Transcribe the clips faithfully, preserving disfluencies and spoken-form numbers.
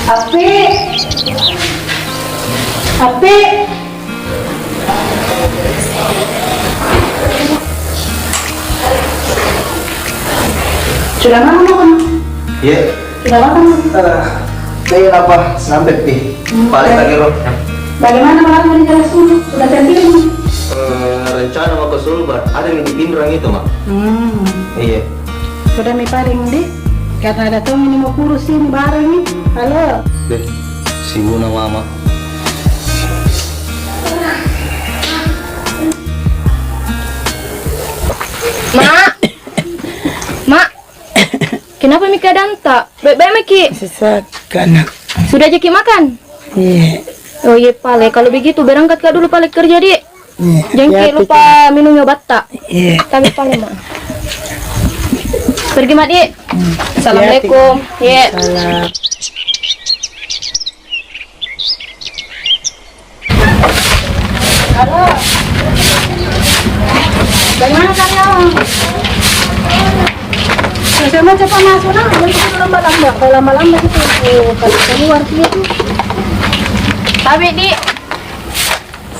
Ape? Ape? Sudah makan, Bang? Iya. Sudah makan, Bang? Eh, saya apa? Sampai pi. Hmm, paling baik. Lagi, Bang. Bagaimana malam ini, jelas dulu? Sudah cantik, Bang? Eh, rencana mau ke Sulbar. Ada yang di Pinrang itu, Mak. Hmm. Iya. Sudah mi paling, di. Karena ada tong ini mau kurus ini bareng ni. Halo. Deh, sibukna mama. Mak. Mak. Kenapa mi keadaan ta? Baik-baik maki? Sesak, nak. Sudah jaki makan? Iya. Oh, iya, pale. Kalau begitu, berangkat ka dulu pale kerja, di. Iya, jangki hati-hati, lupa minum obat ta. Iya. Tapi pale, Mak. Pergi, Mak, di. Hmm. Assalamualaikum. Iya. Salam. Halo. Dari mana kalian? Saya mau cepat masuk, nah. Jangan lama-lama. Kalau lama-lama gitu, oh, kalau keluar gitu. Tapi, di.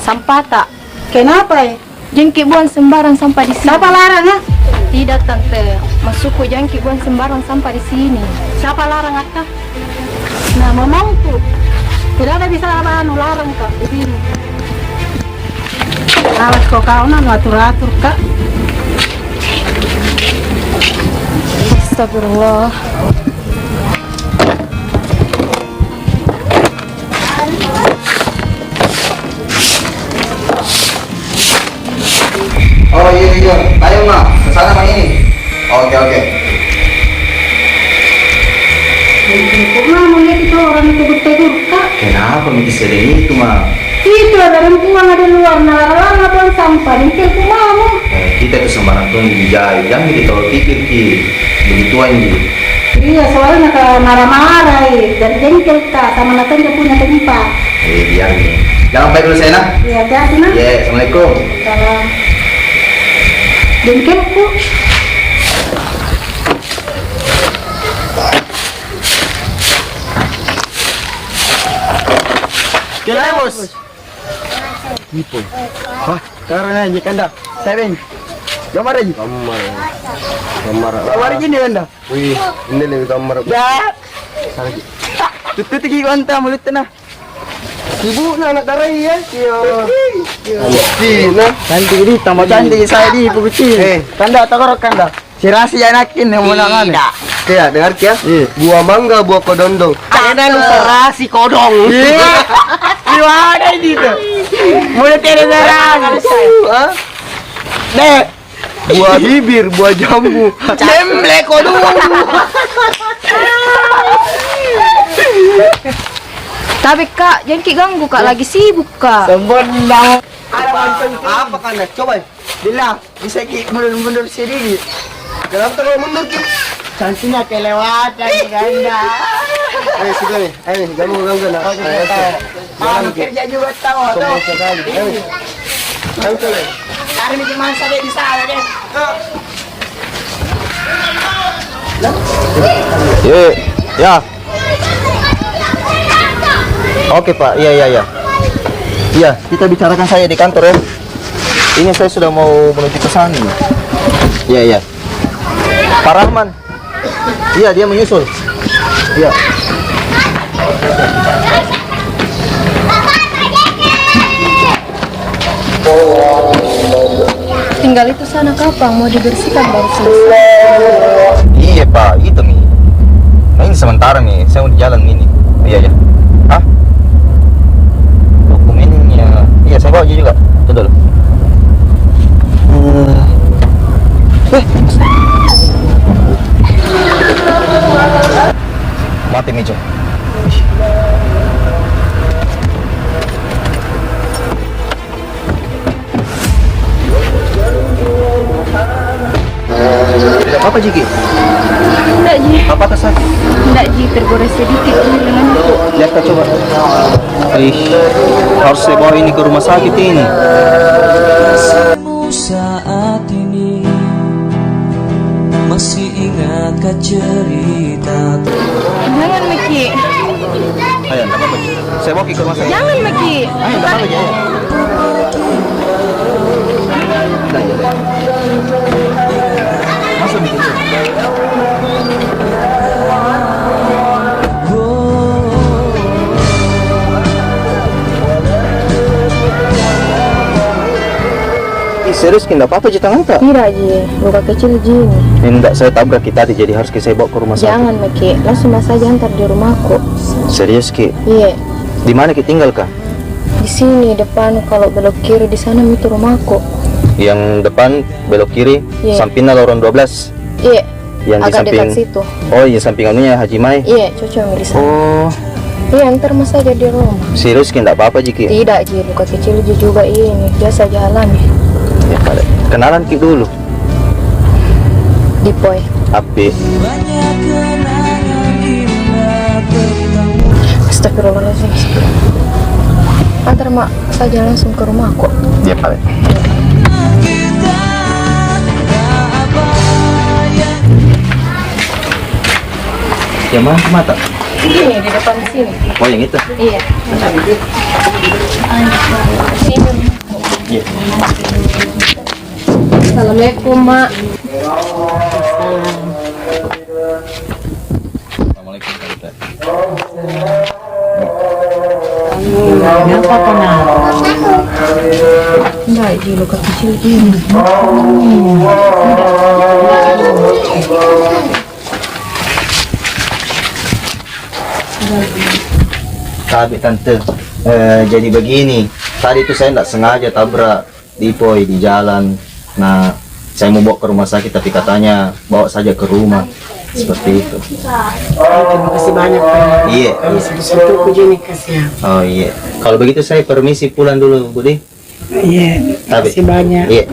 Sampah ta. Kenapa, eh? Jangki buang sembarang sampah di sini. Siapa larang, ah? Tidak, Tante. Maksudku, jangki buang sembarang sampah di sini. Siapa larang, Atta? Nah, mamangku. Tidak ada bisa apa, anu, larang ka di sini. Awas ko kau, nah, atur-atur ka. Astagfirullah. Oh, iya, iya. Ayo, Ma. Ke sana, Ma, ini. Oke, oke. Kok mama lihat itu orang tegur-tegur, Kak? Kenapa mi sedih itu, Ma? Itu ada perempuan ada luar, nah, larang-larang buang sampah, jengkelku mama. Eh, kita itu sembarang tong dijai. Jangan kita terlalu pikir ki. Begituan ji. Iya, soalnya ka marah-marah, eh. Jadi jengkel ka sama natanya punya tempat. Eh, biar ni. Jangan baik dulu saya, nah. Iya, hati-hati, nah. Iya, assalamualaikum. Salam. Jengkelku. Kira, Bos. Nipu. Hah? Taruh na ji kanda. Saya, Beng. Gambar aja. Gambar. Gambar. Gambar gini, kanda. Wih, ini lebih gambar. Ya. Tutup lagi mata mulut na. Sibuk na anak darai ya. Iya. Cantik na. Cantik di, tambah cantik saya di, Ibu Guci. Eh. Kanda, taruh kanda. Si Rasi anakin yang menangan. Tidak. Oke, ya, dengar ya. Iya. Buah mangga, buah kedondong. Ada lu serasi kodong. Iya. Gimana ini tuh? Mulai tidak serasi. Hah? Dek. Buah bibir, buah jambu. Lemble kodong. Tapi, Kak, jangan ki ganggu, Kak, lagi sibuk, Kak. Sembon dong. Apa kan? Coba, Dila. Bisa ki mundur-mundur sedikit. Kenapa terlalu mundur ki? Cantiknya kelewatan, ganda. Ayo, sini, ayo, jangan ganggu, nah. Oke, oke. Mau kerja juga tahu, sombong sekali. Ayo. Ayo, coba. Cari nih, gimana saja di sana, deh. Ye, ya. Oke, Pak. Iya, iya, iya. Iya, kita bicarakan saja di kantor, ya. Ini saya sudah mau menuju ke sana, nih. Iya, iya. Pak Rahman. Iya, dia menyusul. Iya. Tinggal itu sana kapang mau dibersihkan baru selesai. Iya, Pak, itu mi. Nah, ini sementara mi, saya mau di jalan ini. Iya, iya. Hah? Dokumennya. Iya, saya bawa juga. Itu dulu. Eh. Eh. Mati mi, Cok. Tidak apa-apa, Jiki? Tidak, Ji. Apa tak sakit? Tidak, Ji. Tergores sedikit, Ji, lenganku. Lihat, Kak, coba. Ih, harus saya bawa ini ke rumah sakit ini. Saat ini masih ingatkah cerita? Jangan, Miki. Ayo, nggak apa-apa, Ji. Saya bawa ki ke rumah sakit. Jangan, Maki. Ayo, nggak apa-apa, Ji, ayo. Dah, ya. Masuk, Maki, dulu. Ih, serius ki, ndak apa-apa ji tangan ta? Tidak ji, luka kecil ji ini. Ini ndak, saya tabrak ki tadi, jadi harus ki saya bawa ke rumah sakit. Jangan, Maki. Langsung Mas saja antar di rumahku. Serius ki? Iya. Di mana ki tinggal kah? Di sini depan, kalau belok kiri di sana itu rumahku. Yang depan belok kiri, iya, sampingnya lorong dua belas. Iya. Yang di samping, agak dekat situ. Oh, yang samping anunya Haji Mai? Iya, cocok di sana. Oh. Iya, antar Mas saja di rumah. Serius ki, ndak apa-apa ji ki? Tidak ji, luka kecil ji juga ini. Biasa ji alami. Ya, pale. Kenalan ki dulu. Dipoy. Api. Astagfirullahaladzim. Antar Mak saja langsung ke rumahku. Ya, pale. Yang mana mata? Ini, di depan sini. Oh, yang itu? Iya. Sini. Iya. Assalamualaikum, Mak. Assalamualaikum, Tante. Kenapa kau nak? Enggak, ji, luka kecil gini. Tapi, Tante, eh, jadi begini. Tadi tuh saya ndak sengaja tabrak Dipoy di jalan. Nah, saya mau bawa ke rumah sakit, tapi katanya bawa saja ke rumah. Seperti itu. Terima kasih banyak, Pak. Iya, iya. Sudah sentuhku ji ini, kasihan. Oh, iya. Kalau begitu, saya permisi pulang dulu, Budi. Iya, terima kasih banyak. Iya.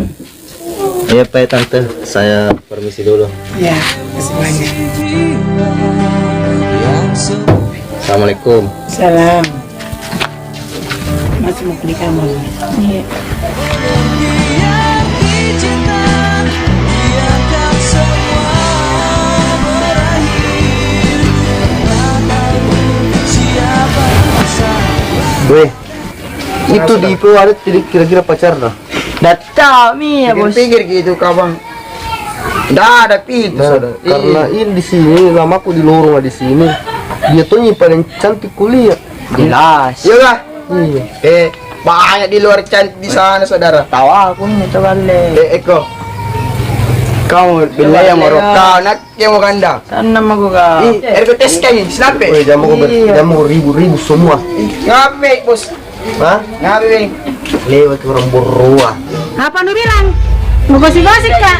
Iya, Pak, Tante. Saya permisi dulu. Iya, terima kasih banyak. Assalamualaikum. Salam. Masih mau di kamar? Iya. Weh, itu di ko ada tidak kira-kira pacar dah? Datang mi ya, Bos. Pikir-pikir gitu, kawan. Dah ada pi itu, nah, saudara. Karena ini di sini, lamaku di lorong di sini. Dia tuh yang paling cantik kuliah. Jelas. Iya kah? Iya. Eh, banyak di luar cantik di sana, saudara. Tahu aku ini tuh kali. Eh, Eko. Kau beli yang mau kau nak yang mau ganda. Sana mau gua. Ih, air betes kan ini, snape. Woi, jamu kau ber-, jamu kau ribu-ribu semua. Ngape, Bos? Hah? Ngapain? Lewat orang berua. Apa nu bilang? Mau gosip-gosip kah?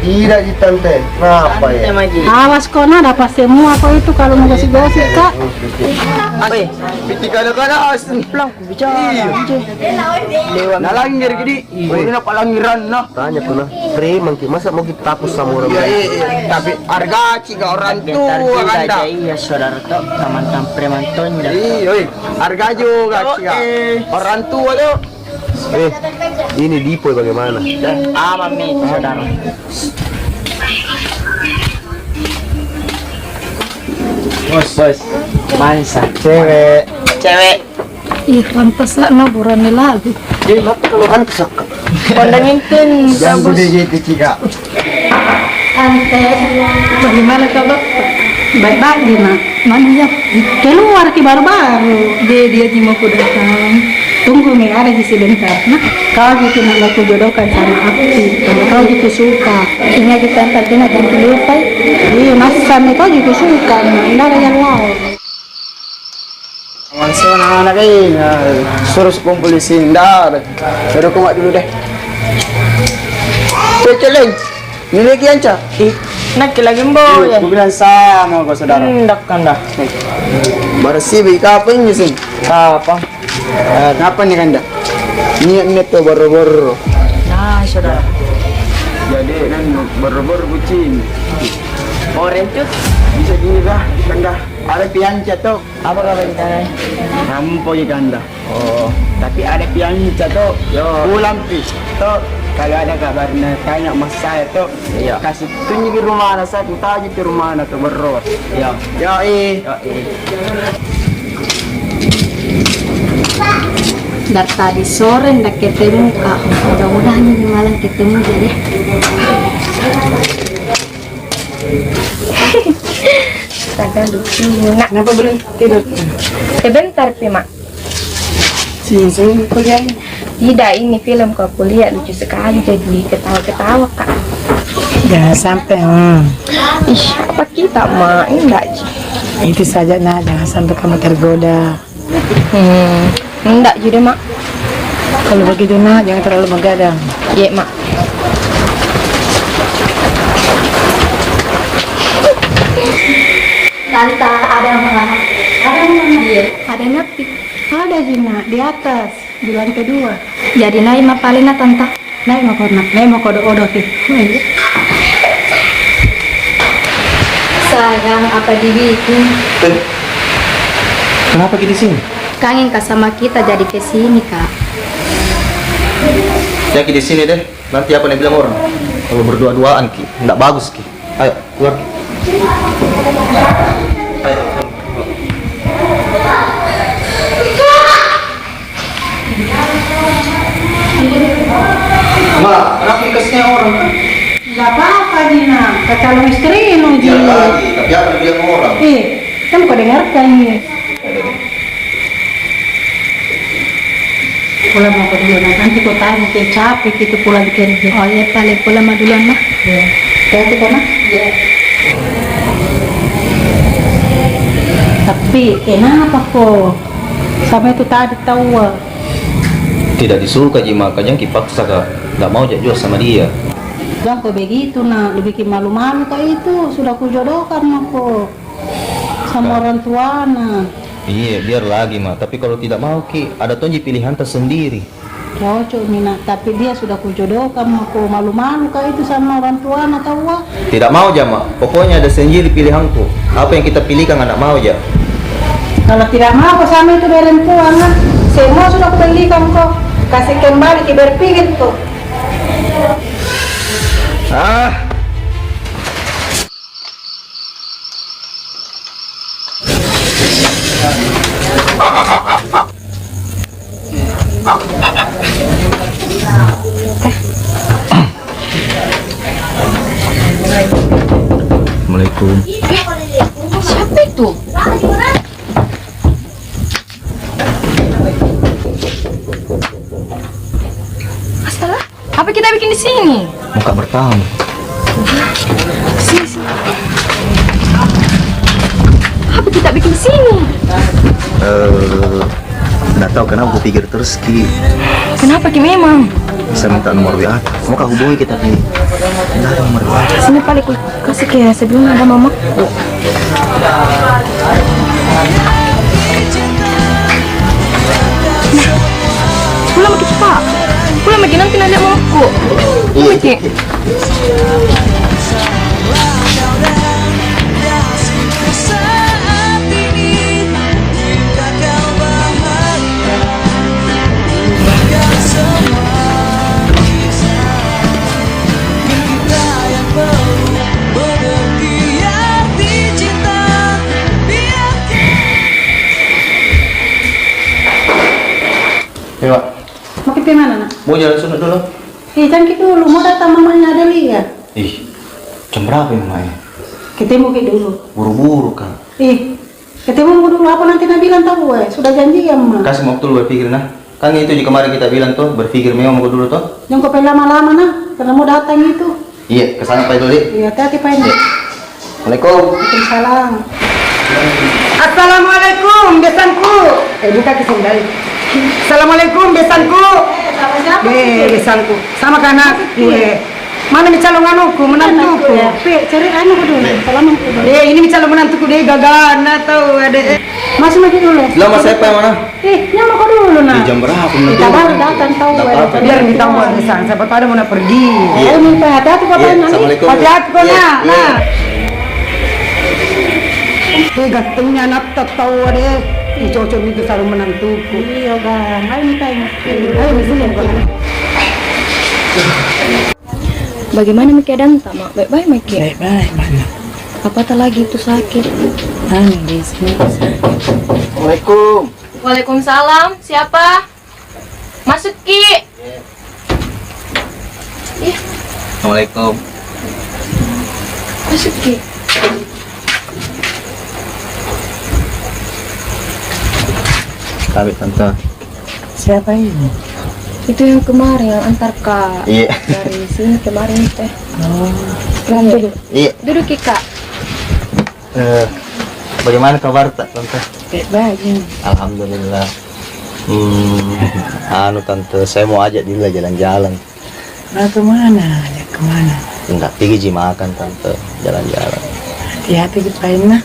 Tidak, di Tante. Kenapa ya? Awas kau, nah, dapat semua kau itu kalau mau gosip-gosip kah. Woi, piti kada-kada asin. Pulang ku bicara. Iya. Lewat. Nah, langgar gede. Woi, ini apa langiran, nah? Tanya ku, nah. Preman ki, masa mau kita takut sama orang? Iya, iya, iya. Tapi harga cika orang tua, kanda. Iya, saudara toh, mantan preman tonjok. Iya, oi. Harga juga cika. Orang tua toh. Eh, ini Dipoy bagaimana? Aman mi, saudara. Bos, bos. Mansa. Cewek. Cewek. Ih, pantas lah, no, burane lagi. Dia mati kalau pantas, Kak. Pandang intin. Yang gede gitu, Cika. Tante, bagaimana kabar? Baik-baik, Dina. Mana ya? Keluar ki baru-baru. Dia, dia ji mau ku datang. Tunggu mi, ada ji sebentar. Nah, kau gitu nak aku jodohkan sama Akti. Kalau kau gitu suka. Ini aja kan, tapi nak ganti lupa. Iya, masa sama kau gitu suka. Nah, ndak ada yang lain. Langsung anak-anak ini, nah, suruh kumpul di sini, ndak ada. Suruh kumat dulu deh. Cek, cek, Leng. Ini lagi anca. Ih, nak lagi mbo ya. Ku bilang sama kau, saudara. Ndak, ndak. Baru sibuk apa ini sih? Apa? Eh, kenapa nih, kanda? Niat-niat tuh boro-boro. Nah, saudara. Jadi, kan, boro-boro kucing. Orange tuh. Bisa gini kah, kanda? Ada pianca toh. Apa kau rencana? Nampo ji kanda. Oh. Tapi ada pianca toh. Yo. Pulang pi. Toh, kalau ada kabar na tanya mas saya toh. Iya. Kasih tunjuk di rumah na, saya ku tahu di rumah na toh, bro. Iya. Yo, eh. Yo, eh. Dari tadi sore ndak ketemu, Kak. Mudah-mudahan ini malam ketemu jadi. Astaga, lucu, Nak. Kenapa belum tidur? Sebentar pi, Mak. Sini, sini, kuliah. Tidak, ini film kau kuliah lucu sekali, jadi ketawa-ketawa, Kak. Jangan sampai, hmm. Ih, apa kita, Mak? Indak ji. Itu saja, Nak, jangan sampai kamu tergoda. Hmm, indak ji deh, Mak. Kalau begitu, Nak, jangan terlalu begadang. Iya, Mak. Tante, ada, Mak. Ada, Mak. Iya. Ada napi? Ada ji, Nak, di atas, di lantai dua. Jadi naik ma paling, Nak, Tante? Naik mako, Nak, naik mako, odo-odo ki. Sayang, apa dibikin? Eh, kenapa ki di sini? Kangen ka sama kita, jadi ke sini ka. Ya ki di sini deh. Nanti apa na bilang orang? Kalau berdua-duaan ki, ndak bagus ki. Ayo, keluar ki. Ayo. Ma, kenapa dikasihnya orang? Nggak apa-apa ji, Nak. Ke calon istrinu ji. Biar lagi, tapi apa dibilang orang? Eh, kan kau dengarkan ini. Pulang mako dulu, Nak. Nanti kau tanya, ki capek kita pulang kerja. Oh iya, paling pulang ma duluan, Ma. Iya. Hati-hati ko, Nak. Iya. Tapi kenapa ko sama itu tadi tawwa? Tidak disuruh ka ji, makanya ki paksa ka. Ndak mau ja jua sama dia. Jangko begitu, Nak, lebih ki malu-malu ka itu, sudah kujodohkan mako sama orang tuana. Iya, biar lagi, Ma. Tapi kalau tidak mau ki, ada tonji pilihan ta sendiri. Cocok mi, Nak, tapi dia sudah kujodohkan mako malu-malu ka itu sama orang tuana tawwa. Tidak mau ja, Ma. Pokoknya ada sendiri pilihanku. Apa yang kita pilihkan, ndak mau ja. Kalau tidak mau ko sama itu orang tuana, semua sudah kubelikan ko. Kasih kembali ki berpikir ko. Ah. Assalamualaikum. Eh, siapa itu? Astaga, apa kita bikin di sini? Mau ka bertamu. Sini, sini. Apa kita bikin di sini? Eh, ndak tahu kenapa kupikir terus ki. Kenapa ki memang? Saya minta nomor W A. Mau ka hubungi kita ki. Ndak ada nomor W A. Sini paling ku kasih ki sebelum ada mama. Pulang maki cepat. Pulang maki, nanti na lihat mamaku. Iya, iya. Iya, Pak. Mau kita mana, Nak? Mau jalan sunat dulu. Eh, jangki dulu, mau datang mamanya Adelia. Ih, jam berapa ini, Mak, ya? Ketemu ki dulu. Buru-buru ka. Ih, ketemu dulu, apa nanti na bilang tawwa, eh? Sudah janjian, Ma. Kasih waktu dulu berpikir, nah. Kan itu ji kemarin kita bilang toh, berpikir memang mako dulu toh. Jangko pai lama-lama, nah, karena mau datang itu. Iya, ke sana pai dulu, Dek. Iya, hati-hati pai, Dek. Assalamualaikum. Waalaikumsalam. Assalamualaikum, besanku. Eh, buka ki sendal. Assalamualaikum, besanku. Sama siapa? Eh, besanku. Sama ka anakku, eh. Mana mi calon anuku, menantuku? Anakku, ya. Pi, cari anuku dulu. Salamanku dulu. Eh, ini mi calon menantuku deh, gagana tau, Adek, eh. Masuk lagi dulu. Lama saya pai mana? Eh, nyamako dulu, Nak. Di jam berapa? Kita baru datang, tahu. Nggak apa-apa. Biar kita mau di sana, siapa tahu ada mau pergi. Iya. Ayo, minta hati-hati ko, Nak. Iya, assalamualaikum. Hati-hati ko, Nak. Iya. Nah. Eh, gantengnya anak tak tahu ada. Ih, cocok itu calon menantuku. Iya, Bang. Ayo, minta ini. Ayo, minta ini. Bagaimana mi keadaan ta, Mak? Baik-baik maki? Baik-baik, Mak. Apa ta lagi itu sakit? Anu, di sini sakit. Assalamualaikum. Waalaikumsalam. Siapa? Masuk ki. Iya. Assalamualaikum. Masuk ki. Tarik, Tante. Siapa ini? Itu yang kemarin, yang antar Kak. Iya. Dari sini kemarin itu. Oh. Iya. Duduk ki, Kak. Eh, bagaimana kabar, Tante? Baik, baik. Alhamdulillah. Hmm, anu, Tante, saya mau ajak Dila jalan-jalan. Mau ke mana? Ajak ke mana? Ndak, pigi ji makan, Tante, jalan-jalan. Hati-hati ki, Pak, nah.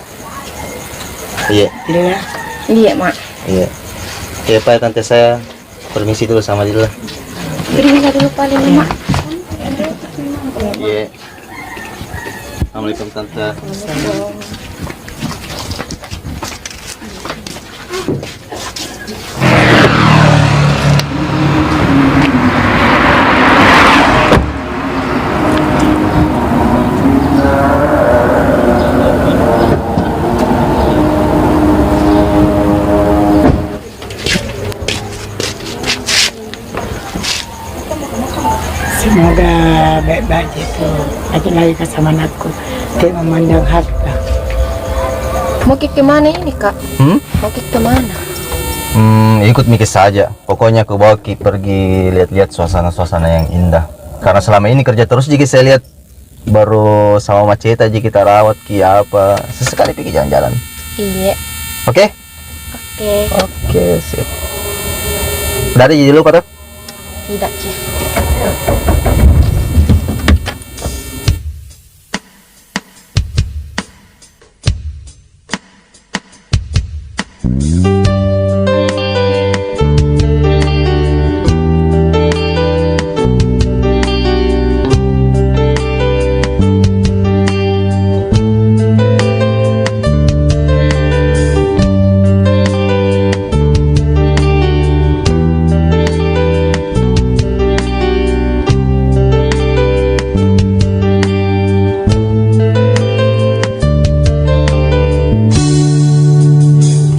Iya. Iya. Iya, Mak. Iya. Iya, Pak, Tante, saya permisi dulu sama Dila. Pergi dulu paling, Mak. Iya. Assalamualaikum, Tante. Semoga baik-baik ji tu. Lagi-lagi ka sama anakku. Tidak memandang harta. Mau ki ke mana ini, Kak? Hmm? Mau ki ke mana? Hmm, ikut mi ki saja. Pokoknya ku bawa ki pergi lihat-lihat suasana-suasana yang indah. Karena selama ini kerja terus ji ki saya lihat. Baru sama Maceta ji kita rawat ki apa. Sesekali pigi jalan-jalan. Iya. Oke? Oke. Oke, sip. Dari ji dulu kau tuh? Tidak ji.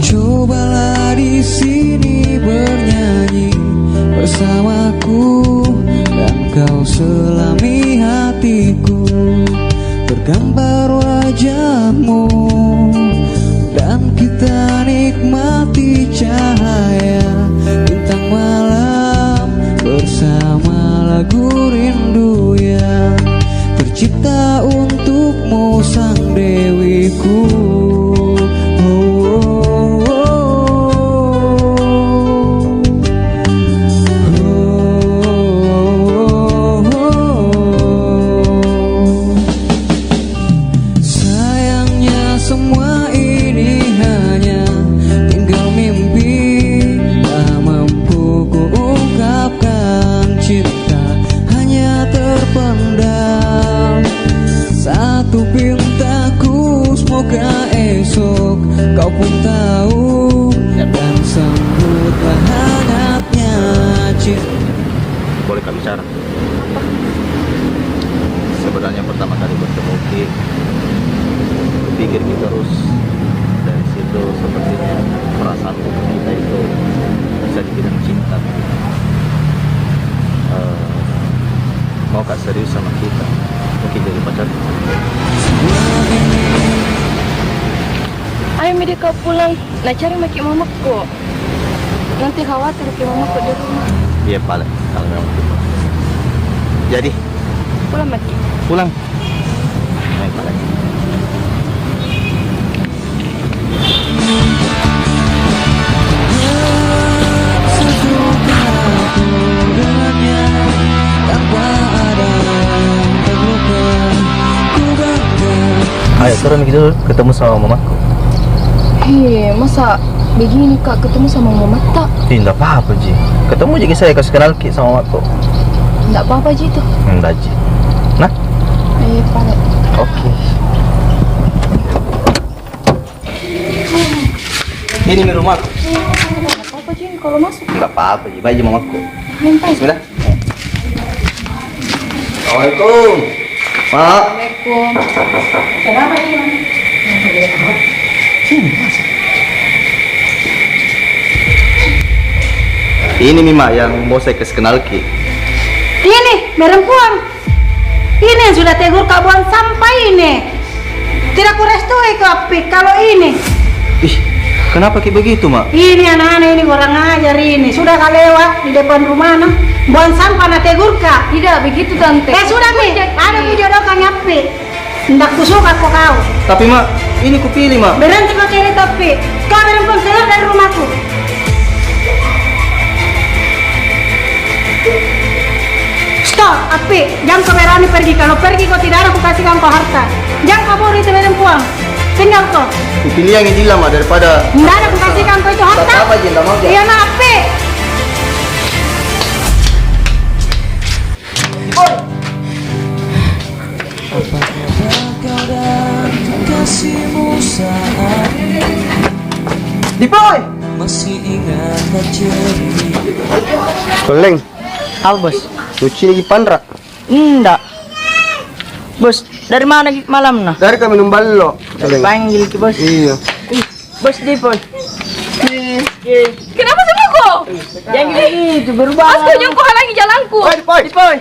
Cobalah di sini bernyanyi bersamaku, dan kau selami hatiku. Tergambar wajahmu dan kita nikmati cahaya bintang malam bersama lagu rindu yang tercipta untukmu, sang dewiku. Oh, oh, oh, oh. Oh, oh, oh, oh. Sayangnya semua ini hanya tinggal mimpi, tak mampu ku ungkapkan cinta, hanya terpendam. Satu pintaku, semoga esok kau pun tahu dan sambutlah hangatnya cinta. Boleh ka bicara? Apa? Sebenarnya pertama kali bertemu ki, pikir ki terus, dari situ sepertinya perasaan untuk kita itu bisa dibilang cinta. Eh, mau ka serius sama kita? Mungkin jadi pacar. Ayo mi deh kau pulang, na cari maki mamaku. Nanti khawatir ki mamaku di rumah. Iya pale, kalau memang gitu. Jadi? Pulang maki. Pulang. Ayo pale. Ayo, turun kita dulu, ketemu sama mamaku. Hei, masa begini, Kak, ketemu sama mamatta? Ih, ndak apa-apa ji. Ketemu ji saya, kasih kenal ki sama mamaku. Ndak apa-apa ji tu. Ndak ji. Nah? Ayo, pale. Oke. Ini mi rumahku. Ndak apa-apa ji kalau masuk. Ndak apa-apa ji, baik ji mamaku. Minta. Bismillah. Assalamualaikum. Mak. Waalaikum. Kenapa ini, Mak? Sini, masuk. Ini mi, Mak, yang mau saya kasih kenal ki. Ini, perempuan. Ini yang sudah tegur ka buang sampah ini. Tidak kurestui ko, Appi, kalau ini. Ih, kenapa ki begitu, Mak? Ini anak-anak ini kurang ajar ini. Sudah ka lewat di depan rumahna, buang sampah na tegur ka. Tidak begitu, Tante. Eh, sudah mi. Ada kujodohkan Appi. Ndak kusuka ko kau. Tapi, Mak, ini kupilih, Mak. Berhenti ko cerita, Appi. Kau perempuan keluar dari rumahku. Stop, Appi. Jangan kau berani pergi. Kalau pergi kau, tidak ada kukasihkan kau harta. Jangan kau bodoh itu perempuan. Tinggal kau. Kupilih yang ini lah, Mak, daripada. Ndak ada kukasihkan kau itu harta. Tetap aja, ndak mau dia. Iya, nah, Appi. Dipoy! Koleng. Apa, Bos? Nuci lagi panrak? Ndak. Bos, dari mana ki malam nah? Dari ka minum ballo. Dari panggil ki, Bos. Iya. Bos Dipoy. Kenapa sih mukul? Jangan gitu, berubah. Astaga, jangan kau halangi jalanku. Oi, Dipoy. Dipoy.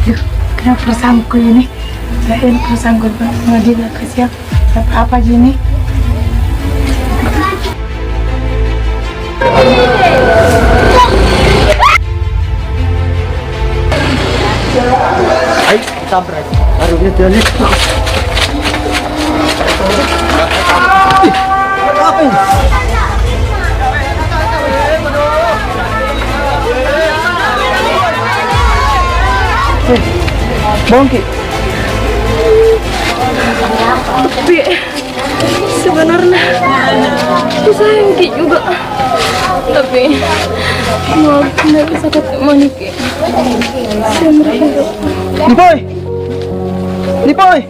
Duh, kenapa perasaanku ini? Gak enak perasaanku, Bang. Nggak jelas, kasihan. Apa-apa gini. Ai, tabrak. Aduh, dia, dia, dia. Ih, apa ini? Eh, bongki. Tapi sebenarnya aku sayang ki juga. Tapi maaf, ndak bisa ketemu ki. Dipoy! Dipoy!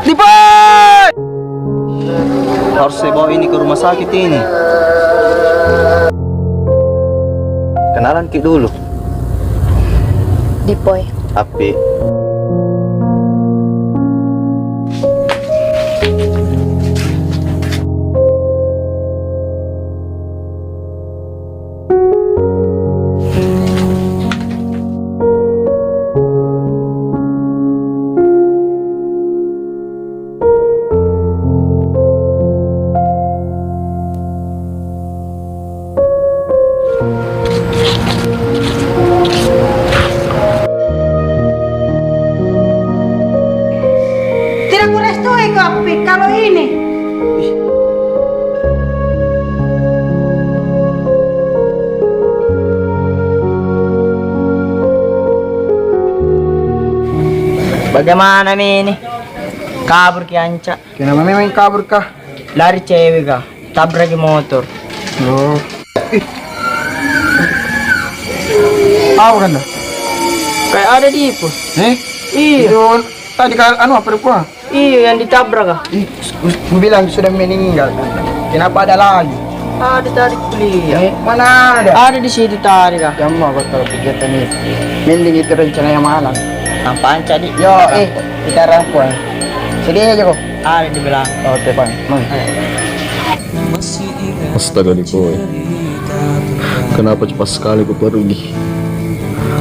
Dipoy! Harus saya bawa ini ke rumah sakit ini. Kenalan ki dulu. Dipoy. Appi. Tidak kurestui ko, Appi, kalau ini. Bagaimana mi ini? Kabur ki anca. Kenapa memang kabur kah? Lari cewek kah? Tabrak ki motor. Oh. Ih. Apa kan dah? Kayak ada di itu. Eh? Iya. Itu tadi kal-, anu, apa dia? Iya, yang ditabrak kah? Ih, ku, ku bilang sudah meninggal kan. Kenapa ada lagi? Ada tadi kuliah. Eh, mana ada? Ada di situ tadi kah? Kamu apa kalau kegiatan itu? Mending itu rencana yang malam. Nampak anca di. Yo, eh, kita rampung. Sedih aja kok. Ada di belakang. Oh, depan. Mang. Astaga, Dipoy. Kenapa cepat sekali kau pergi?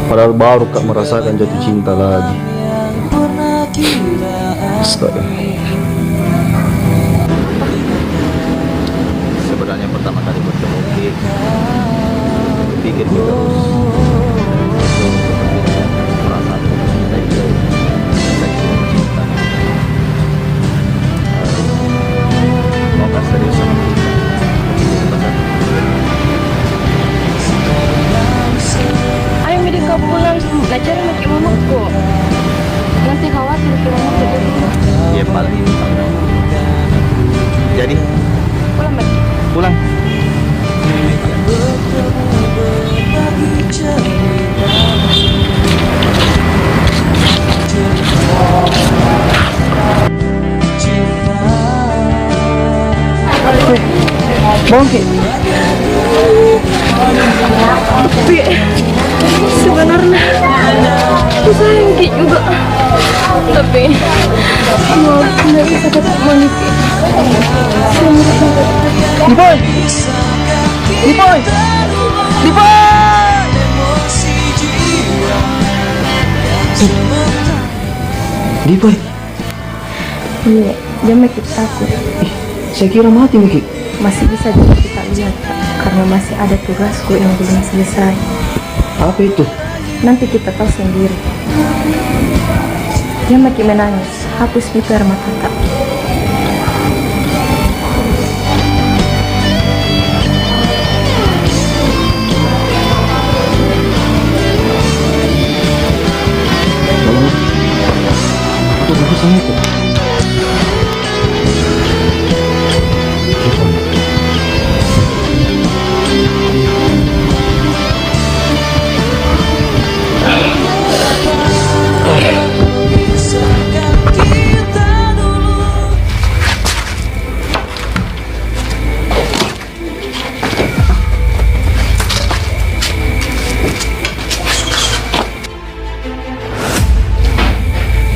Padahal baru ka merasakan jatuh cinta lagi. Astaga. Sebenarnya pertama kali bertemu ki, pikir ki terus. Perasaan cinta itu, cinta. Mau ka serius sama kita? Ayo mi deh kau pulang, nak cari maki mamaku. Nanti khawatir ki mamaku di rumah. Iya, paling. Jadi? Pulang, maki. Pulang. Bongki. Pi. Sebenarnya aku sayang ki juga, tapi maaf, nggak bisa ketemu lagi. Dipoy! Dipoy! Dipoy! Dipoy! Iya, jangan ki takut. Ih, saya kira mati mi ki. Masih bisa juga kita lihat, Kak, karena masih ada tugasku yang belum selesai. Apa itu? Nanti kita tahu sendiri. Jangan ki menangis, hapus itu air mata, Kak.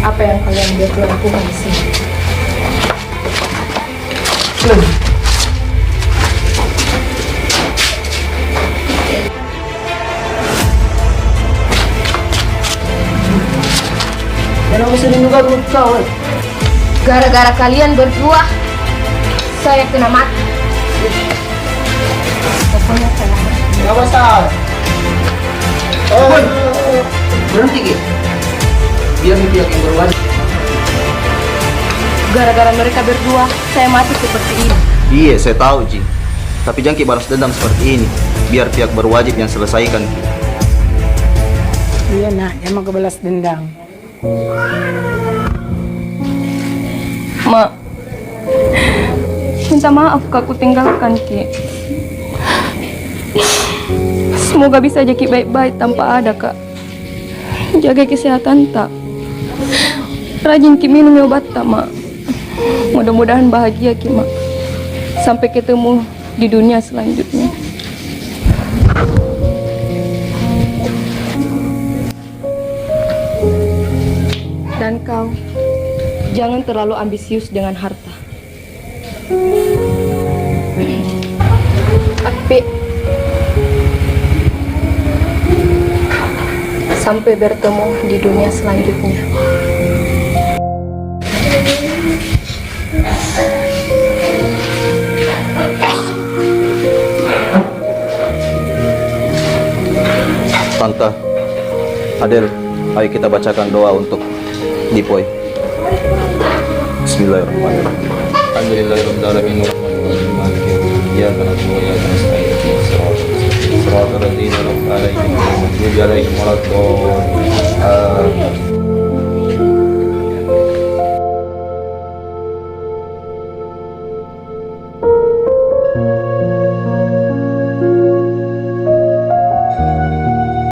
Apa yang kalian berdua lakukan di sini? Kenapa sering juga kau, eh? Gara-gara kalian berdua, saya kena mati. Pokoknya saya... Nggak masalah. Eh, berhenti, Ki. Biar pihak yang berwajib. Gara-gara mereka berdua, saya mati seperti ini. Iya, saya tahu ji. Tapi jangan ki balas dendam seperti ini. Biar pihak berwajib yang selesaikan ki. Iya, Nak, jangan ki balas dendam. Mak, minta maaf, Kak, ku tinggalkan ki. Semoga bisa jaki baik-baik tanpa ada, Kak. Jaga kesehatan ta. Rajin ki minum obat ta, Mak. Mudah-mudahan bahagia ki, Mak. Sampai ketemu di dunia selanjutnya. Dan kau, jangan terlalu ambisius dengan harta. Tapi, sampai bertemu di dunia selanjutnya. Tante, Adel, ayo kita bacakan doa untuk Dipoy. Bismillahirrahmanirrahim. Alhamdulillahirabbil alamin, arrahmanirrahim, maliki yaumiddin, iyyaka na'budu wa iyyaka nasta'in, ihdinas siratal mustaqim, siratal ladzina an'amta alaihim, ghairil maghdubi alaihim waladdallin. Amin.